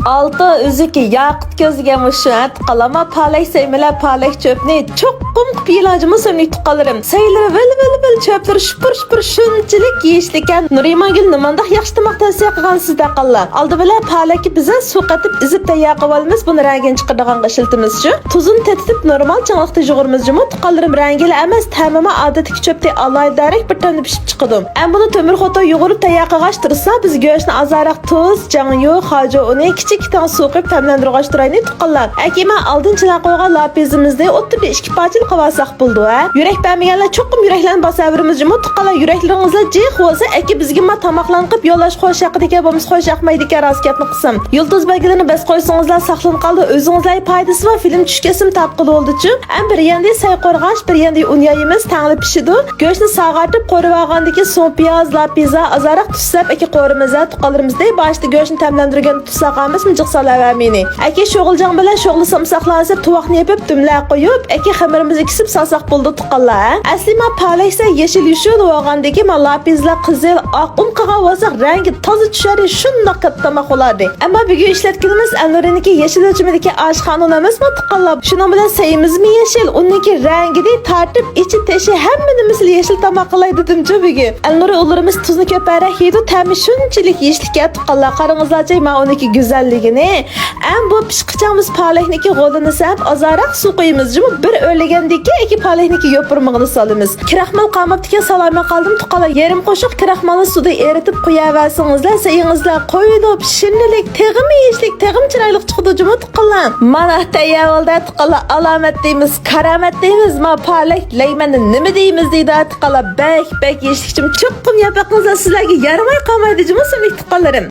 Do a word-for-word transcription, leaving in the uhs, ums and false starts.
ئالتۇن ئۈزۈكى، ياقۇت كۆز دېگەن مۇشۇ، ھە، تۇغقانلار. مانا پالەك سەيمىلەر، پالەك چۆپنى چوقۇم قىلىپ يېيىڭلار جۇمۇ، سۆيۈملۈك تۇغقانلىرىم. سەيلىرى ۋىل، ۋىل، ۋىل، چۆپلىرى شۇپۇر، شۇپۇر، شۇنچىلىك يېيىشلىككەن. نۇرىمانگۈل نېمانداق ياخشى تاماق تەۋسىيە قىلغان سىز، تۇغقانلار. ئالدى بىلەن پالەككە بىز سۇ قېتىپ ئېزىپ تەييار قىلىۋالىمىز، بۇنى رەڭگىنى چىقىرىدىغانغا ئىشلىتىمىزچۇ. تۇزىنى تېتىتىپ نورمال چىڭلىقتا يۇغۇرىمىز جۇمۇ، تۇغقانلىرىم. رەڭگىلا ئەمەس، تەمىمۇ ئادەتتىكى چۆپتىن ئالاھىدىرەك بىر تەمدە پىشىپ چىقىدۇ. ئەمما بۇنى تۆمۈر خوتۇن يۇغۇرۇپ تەييار قىلغاچ تۇرسا، بىز گۆشنى ئازراق تۇز، جاڭيۇ، خاجۇ ئۇنى، كىچىك كېتەڭ سۇ قۇيۇپ تەملەندۈرگەچ تۇرايلى، تۇغقانلار. ئەكى مەن ئالدىن چىلان قويغان لاپىزىمىزنى ئوتتۇرىدا ئىككى پارچىلىق قىلىۋالساق بولىدۇ، ھە؟ يۈرەك بەرمىگەنلەر چوقۇم يۈرەكلەرنى باساۋېرىمىز جۇمۇ، تۇغقانلار. يۈرەكلىرىڭىزلەر جىق بولسا، ئەكى بىزگە ما تاماقلارنى قىلىپ يوللاش خوش ياقىدىكەن، بولمىسا خوش ياقمايدىكەن، راست گەپنى قىلسام. يۇلتۇز بەلگىلىرىنى بەس قويسىڭىزلار ساقلىنىپ قالىدۇ، ئۆزىڭىزلەر پايدىسى بار، فىلىم چۈشكەسىمۇ تارتقىلى بولىدۇچۇ. ئەم بىر يەندە سەي قورغاچ، بىر يەندە ئۇن يايىمىز، تەڭلا پىشىدۇ. گۆشنى ساغارتىپ قورۇۋالغاندىن كېيىن سوڭ پىياز، لاپىزا، ئازراق تۇز سەپ ئەكى قورۇمىز، ھە، تۇغقانلىرىمىز دەي. باشتا گۆشنى تەملەندۈرگەندە تۇز سالغانمىزمۇ، جىق سالاۋەرمەيلى. ئەكى شوغۇلجاڭ بىلەن شوغلىسام ساقلانسا تۇۋاقنى يېپىپ، دۈملەپ قويۇپ، ئەكى خېمىرىمىزنى كېسىپ سالساق بولىدۇ، تۇغقانلار، ھە. ئەسلى ما پالەكسە يېشىل يوشۇن بولغاندىكى، ما لاپىزلار قىزىل، ئاق ئۇن قىلغان بولساق رەڭگى تازا چۈشەردى، شۇنداق كاتتا تاماق بولاردى. ئەمما بۈگۈن ئىشلەتكىنىمىز ئەلنۇرىنىڭكى يېشىل ئۆلچىمىدىكى ئاشخانا ئۇن ئەمەسمۇ، تۇغقانلار؟ شۇنىڭ بىلەن سەيىمىزمۇ يېشىل، ئۇنىڭكى رەڭگىدىن تارتىپ ئىچى تېشى ھەممە نېمىسىلا يېشىل تاماق قىلاي دېدىمچۇ بۈگۈن. ئەلنۇرى ئۇنلىرىمىز تۇزنى كۆپرەك يەيدۇ، تەمى شۇنچىلىك يېيىشلىككەن، تۇغقانلار. قاراڭلارچۇ ما ئۇنىڭكى گۈزەللىكىنى. ئەم بۇ پىشقىچە بىز پالەكنىڭكى غولىنى سەپ ئازراق سۇ قۇيىمىز جۇمۇ، بىر ئۆرلىگەندىن كېيىن ئەكى پالەكنىڭكى يوپۇرمىقىنى سالىمىز. كراخمال قالماپتىكەن، سالايمەن قالدىم، تۇغقانلار. يېرىم قوشۇق كراخمالنى سۇدا ئېرىتىپ قوياۋەرسىڭىزلەر، سەيىڭىزلەر قويۇلۇپ، شىرنىلىك، تېخىمۇ يېيىشلىك، تېخىمۇ چىرايلىق چىقىدۇ جۇمۇ، تۇغقانلار. مانا تەييار بولدى، تۇغقانلار. ئالامەت دەيمىز، كارامەت دەيمىز، ما پالەك لەيمەننى نېمە دەيمىز دەيدۇ، تۇغقانلار. بەك، بەك يېيىشلىك جۇمۇ، چوقۇم يەپ بېقىڭىزلار، سىزلەرگە يارىماي قالمايدۇ جۇمۇ، سۆيۈملۈك تۇغقانلىرىم.